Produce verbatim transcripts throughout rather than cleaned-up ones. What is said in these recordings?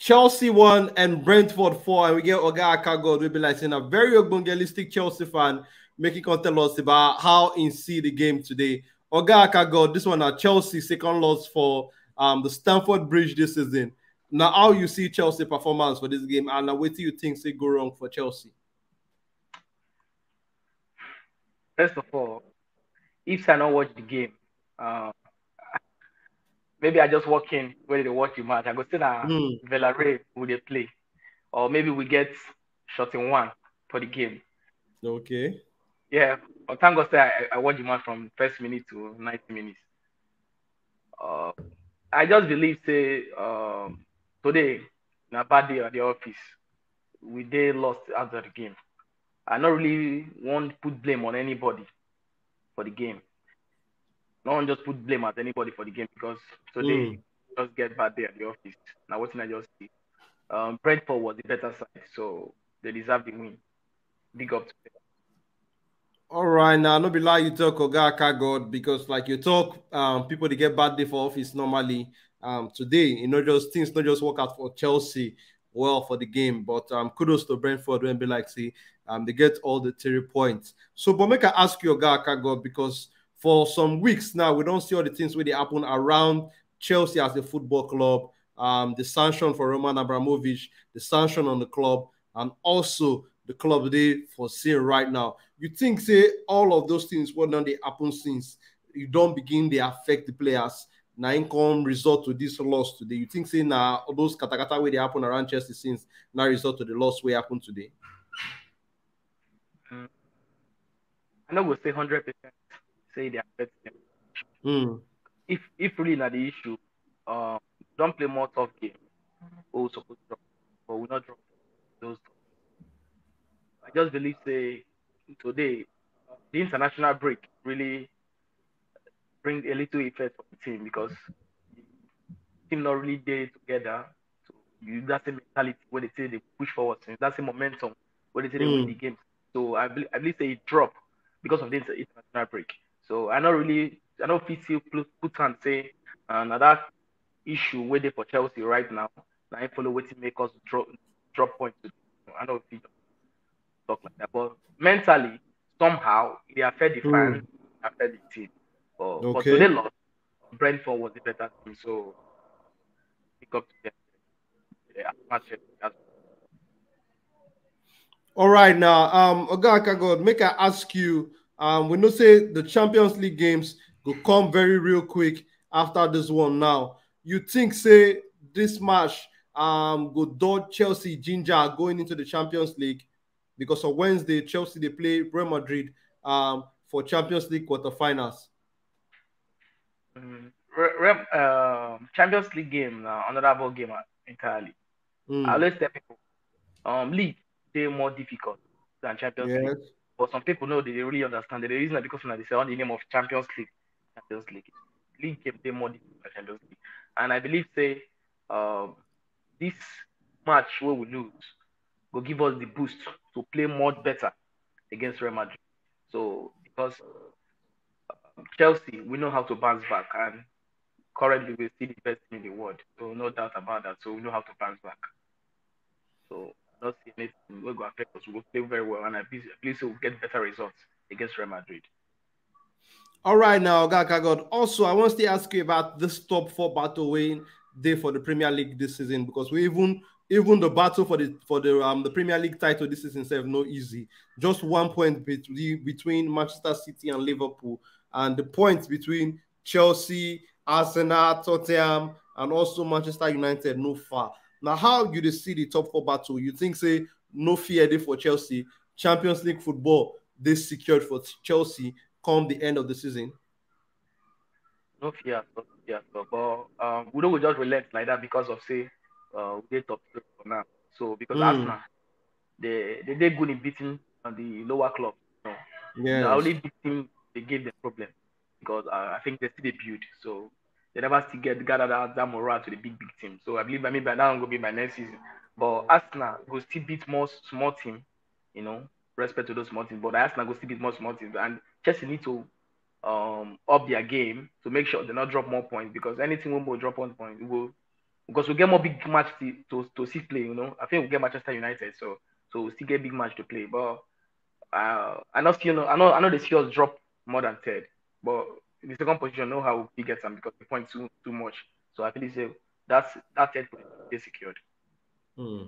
Chelsea one and Brentford four, and we get Oga Akagod. We be like saying a very ogbongelistic Chelsea fan making come tell us about how he see the game today. Oga Akagod, this one at Chelsea second loss for um, the Stamford Bridge this season. Now, how you see Chelsea performance for this game, and now what do you think say go wrong for Chelsea? First of all, if I not watch the game, uh, maybe I just walk in where they watch the match. I go see that mm. Villarreal who they play, or maybe we get shot in one for the game. Okay. Yeah, but thank God say I, I watch the match from first minute to ninety minutes. Uh, I just believe say um, today na bad day at the office. We dey lost out of the game. I not really want put blame on anybody for the game. No one just put blame at anybody for the game because today mm. just get bad day at the office. Now what I just see? Um, Brentford was the better side, so they deserve the win. Big up to them. All right, now no be lie you talk Oga Akagod, because like you talk, um, people they get bad day for office normally. Um, today, you know, just things not just work out for Chelsea well for the game, but um, kudos to Brentford when be like see um, they get all the three points. So, but make I ask you, Oga Akagod, because for some weeks now we don't see all the things where they happen around Chelsea as a football club. Um, the sanction for Roman Abramovich, the sanction on the club, and also the club they for sale right now. You think say all of those things what don't they happen since you don't begin they affect the players? Now income result to this loss today. You think say now all those katakata where they happen around Chelsea since now result to the loss where happen today? Mm. I know we say hundred percent say they affect them. Mm. If if really not the issue, uh, don't play more tough game. Oh, supposed to drop, but we not drop those. I just believe say today the international break really bring a little effect for the team because the team not really there together. So you that same mentality where they say they push forward, and that same momentum where they say they mm. win the game. So I believe I believe say it drop because of this international break. So I not really I don't feel still put and say uh, now that issue where they for Chelsea right now. I follow what make us drop drop points. I don't feel talk like that, but mentally somehow it affect the fans, mm. affect the team. But, okay. But today lost. Brentford was the better team, so pick up to them. Yeah, all right, now, um, Oga Akagod, make I ask you. Um, we know say the Champions League games go come very real quick after this one. Now, you think say this match um go dodge Chelsea ginger going into the Champions League? Because on Wednesday, Chelsea they play Real Madrid um, for Champions League quarterfinals. Mm, uh, Champions League game now, another ball game entirely. Mm. I always tell people, um, league they more difficult than Champions yes. League. But some people know they really understand that the reason because now they say on the name of Champions League, Champions League, league game they more difficult than Champions League, and I believe say, um, this match where we lose go give us the boost to play much better against Real Madrid. So because um, Chelsea, we know how to bounce back, and currently we're still the best team in the world. So no doubt about that. So we know how to bounce back. So I don't see anything we go affect us. We will play very well, and I believe, I believe we'll get better results against Real Madrid. All right, now, Oga Akagod. Also, I want to ask you about this top four battle win day for the Premier League this season, because we even even the battle for the for the um the Premier League title this season itself no easy. Just one point between between Manchester City and Liverpool, and the points between Chelsea, Arsenal, Tottenham, and also Manchester United no far. Now, how you see the top four battle? You think say no fear day for Chelsea? Champions League football they secured for Chelsea come the end of the season? No fear, no fear. But um, we don't just relent like that because of say uh, we get top for now. So because mm. Arsenal, they they they good in beating on the lower club. You know? Yeah. The only big thing they gave them problem because uh, I think they still they build. So they never still get gather that, that morale to the big big team. So I believe I mean by now will be my next season. But Arsenal will still beat more small team, you know, respect to those small teams. But Arsenal will still beat more small teams, and Chelsea need to um up their game to make sure they not drop more points, because anything we will drop one point, we will because we get more big match to, to, to still play, you know. I think we get Manchester United, so so we still get big match to play. But uh, I know still no, I know I know the Seahawks drop more than third, but the second position know how we get them because the points too too much. So I feel say that's that third position is secured. Hmm.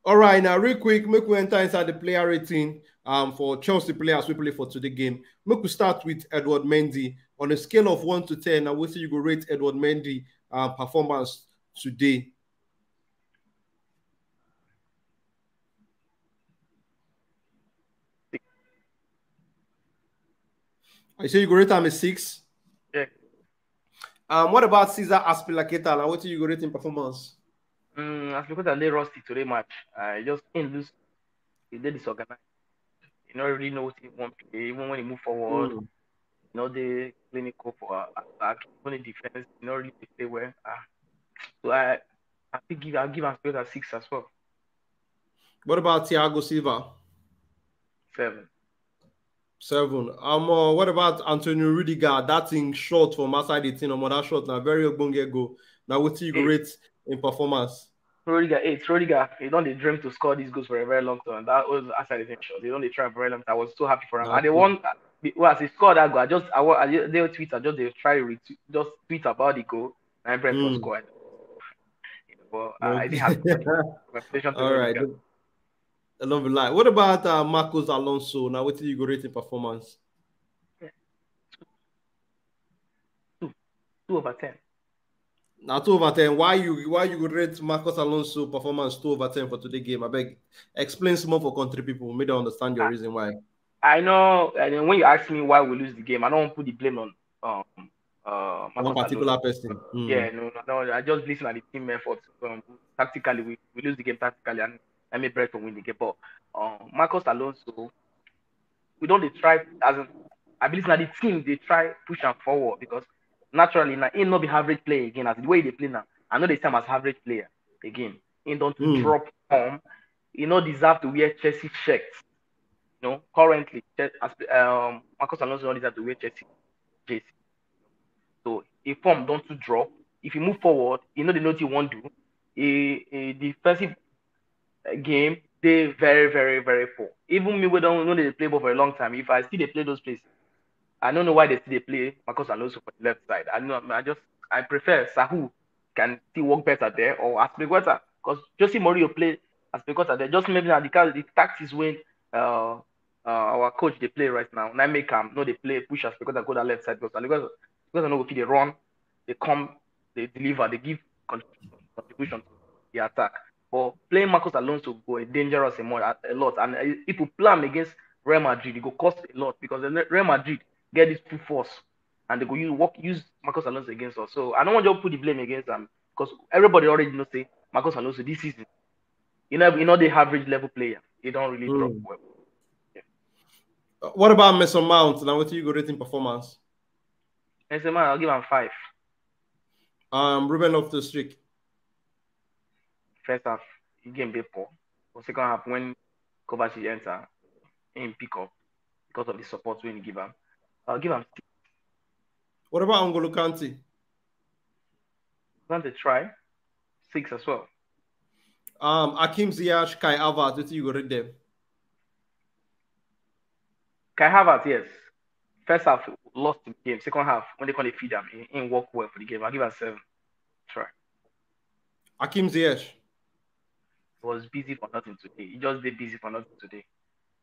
All right, now real quick, make we enter inside the player rating um for Chelsea players we play for today game. Make we start with Edward Mendy. On a scale of one to ten, now we say you go rate Edward Mendy uh, performance today. I say you go rate him a six. Yeah. Um, what about Cesar Azpilicueta? Now, what do you go rate in performance? Mm, Azpilicueta dey rusty today match. I just in lose. He dey disorganized. You don't really know what he want to play. Even when he move forward, mm. You know, they clinical for attack. When he defense, you know, really play well. Ah. So I, I think give I'll give Azpilicueta six as well. What about Thiago Silva? Seven. Seven. Um, uh, what about Antonio Rudiger? That thing shot from outside the team, um, that shot now very ogbonge goal. Now what do you rate in performance? Rudiger eight. Rudiger, he don't dream to score these goals for a very long time. That was outside the team shot. He don't try for a very long time. I was so happy for him. Okay. And the one, well, as he scored that goal, I just, I, I they tweet, I just they try to just tweet about the goal and Brentford mm. scored. But uh, I didn't have reputation. All right. I love the line. What about uh, Marcos Alonso? Now, what do you go rate in performance? Two, two over ten. Now two over ten. Why you why you would rate Marcos Alonso performance two over ten for today game? I beg, explain some more for country people. Make them understand your I, reason why. I know. And when you ask me why we lose the game, I don't put the blame on um uh one particular person. Mm. Yeah, no, no, no. I just listen at the team effort. Um, tactically, we, we lose the game tactically, and I made Brentford win the game. But um, Marcos Alonso, we don't dey try as in, I believe now the team they try push him forward because naturally now he not be average player again as the way they play now. I know they time as average player again. He don't mm. drop form. He not deserve to wear Chelsea shirts. You know, currently as um Marcos Alonso not deserve to wear Chelsea jersey. So if form don't to drop, if you move forward, you know the note you want to do. A, a defensive game they very very very poor. Even me we don't know they play ball for a long time. If I see they play those plays, I don't know why they see they play Marcos Alonso for the left side. I know I just I prefer Sahu can still work better there or Azpilicueta because Jose Mourinho play Azpilicueta there. Just maybe now the kind the tactics when uh, uh our coach they play right now. Now make him no they play push Azpilicueta go that left side because Azpilicueta because I know if they run, they come, they deliver, they give contribution to the attack. But playing Marcos Alonso go dangerous a, more, a lot, and uh, if you plan against Real Madrid, it go cost a lot because Real Madrid get this two force, and they go use work use Marcos Alonso against us. So I don't want to put the blame against them because everybody already knows say Marcos Alonso this season, you know, you know the average level player, he don't really mm. drop well. Yeah. What about Mason Mount? Now, what do you go rating performance? Mason Mount, I'll give him five. Um, Ruben Loftus-Cheek. First half, he game dey poor. For second half, when Kovacic enter, he pick up because of the support when he give him. I'll give him six. What about N'Golo Kante? Kante try six as well. Um, Hakim Ziyech, Kai Havertz, what do you go rate them? Kai Havertz, yes. First half lost the game. Second half, when they come to feed him, he, he work well for the game. I'll give him seven. Try. Hakim Ziyech. He was busy for nothing today. He just did busy for nothing today.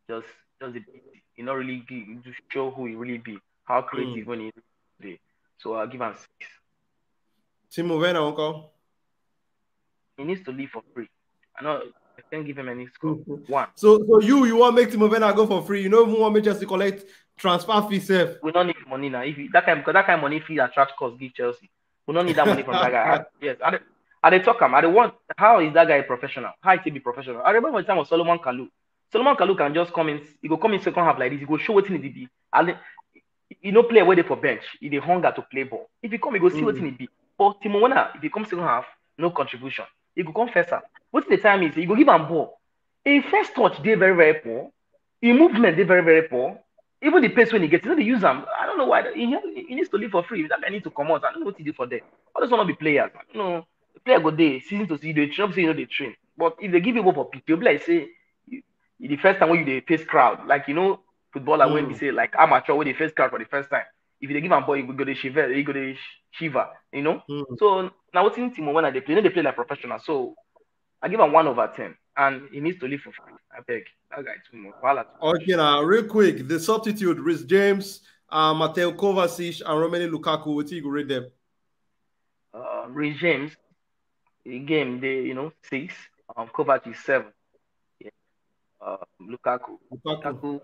Just just did busy. He not really give, to show who he really be, how creative mm. when he be. So I'll give him six. Timo Werner, uncle. He needs to leave for free. I know I can't give him any score. One. So so you you want make Timo Werner go for free? You know, even want me just to collect transfer fee safe. We don't need money now. If you, that kind because that kind of money fee attract cost give Chelsea. We don't need that money from that guy. Yes, I, I dey talk him. I dey want how is that guy professional? How he be professional? I remember the time of Solomon Kalou. Solomon Kalou can just come in. He go come in second half like this. He go show what he be. And you know, play where they for bench. He dey hunger to play ball. If he come, he go see mm. what he be. But Timo Werner, if he come second half, no contribution. He go come first half. What the time is? He go give him ball. In first touch, they very very poor. In movement, they very very poor. Even the pace when he gets, you know, they use him. I don't know why he, he needs to leave for free. That guy need to come out. I don't know what he do for there. I just want to be players. I don't know. Player go dey season to season, you dey train, say you no dey train. But if they give you hope for pitch, you'll be like say you, you the first time when you dey face crowd, like you know footballer when Mm. they say like amateur when they face crowd for the first time. If you dey give am ball, you go dey shiver, you go dey shiver, you know. Mm. So now what team when I dey play, no dey play like professional. So I give am one over ten, and he needs to leave for free. I beg that guy too much. Wahala too much. Okay, now real quick, the substitute, Reece James, uh, Mateo Kovacic, and Romelu Lukaku. What you go rate them? Uh, Reece James, the game they you know six, um, Kovacic seven. Yeah. Uh, Lukaku, Lukaku. Lukaku,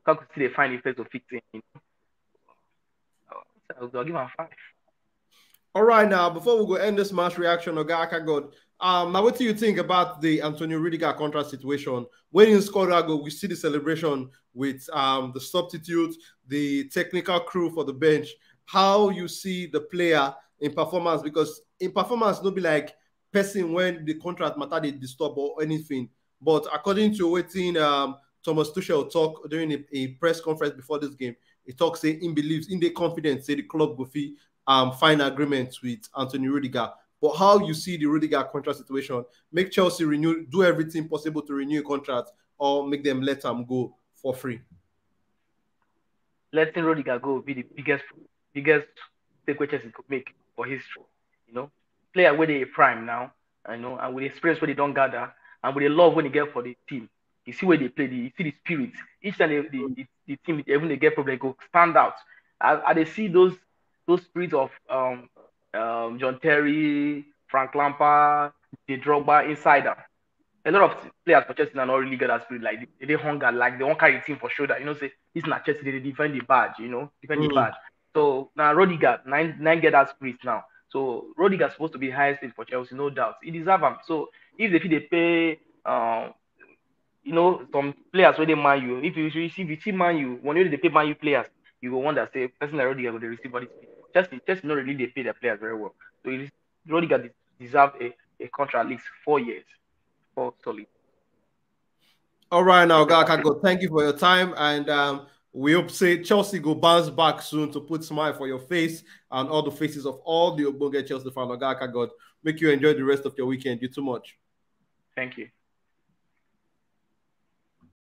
Lukaku still dey find a place to fit in. You know? Uh, so I'll give him five. All right, now before we go end this match reaction, Oga Akagod, um, now what do you think about the Antonio Rudiger contract situation? When in Squad Ago, we see the celebration with um the substitute, the technical crew for the bench. How you see the player in performance? Because in performance, no be like person when the contract matter they disturb or anything. But according to waiting um Thomas Tuchel talk during a, a press conference before this game, he talks say he believes in the confidence say the club go fit um find agreement with Antonio Rudiger. But how you see the Rudiger contract situation? Make Chelsea renew, do everything possible to renew a contract, or make them let him go for free. Letting Rudiger go will be the biggest biggest mistake wey Chelsea could make for history. You know, player wey dey prime now, I know, and with the experience wey they don gather, and with the love wey they get for the team, you see where they play, the, you see the spirit. Each time they, the, the, the team even they get problem, go stand out. I, I dey see those those spirits of um um John Terry, Frank Lampard, the Drogba inside them. A lot of players for Chelsea are not really get that spirit. Like they, they hunger, like they won't carry the team for shoulder. You know, say this na Chelsea, they defend the badge. You know, defend the Mm. badge. So now Rudiger nine nine get that spirit now. So Rudiger supposed to be highest paid for Chelsea, no doubt. He deserve am. So if they fit dey pay, um, you know, some players wey dey Man U, if you if you see Man U, when you dey pay Man U players, you go wonder say person like Rudiger go dey receive all this pay. Chelsea, Chelsea no really dey pay their players very well. So it is, Rudiger de- deserve a, a contract at least four years, four solid. All right, now, Oga Akagod, thank you for your time, and um, we hope say Chelsea go bounce back soon to put smile for your face and all the faces of all the Ogbonge Chelsea fan. Oga Akagod, make you enjoy the rest of your weekend. You too much. Thank you.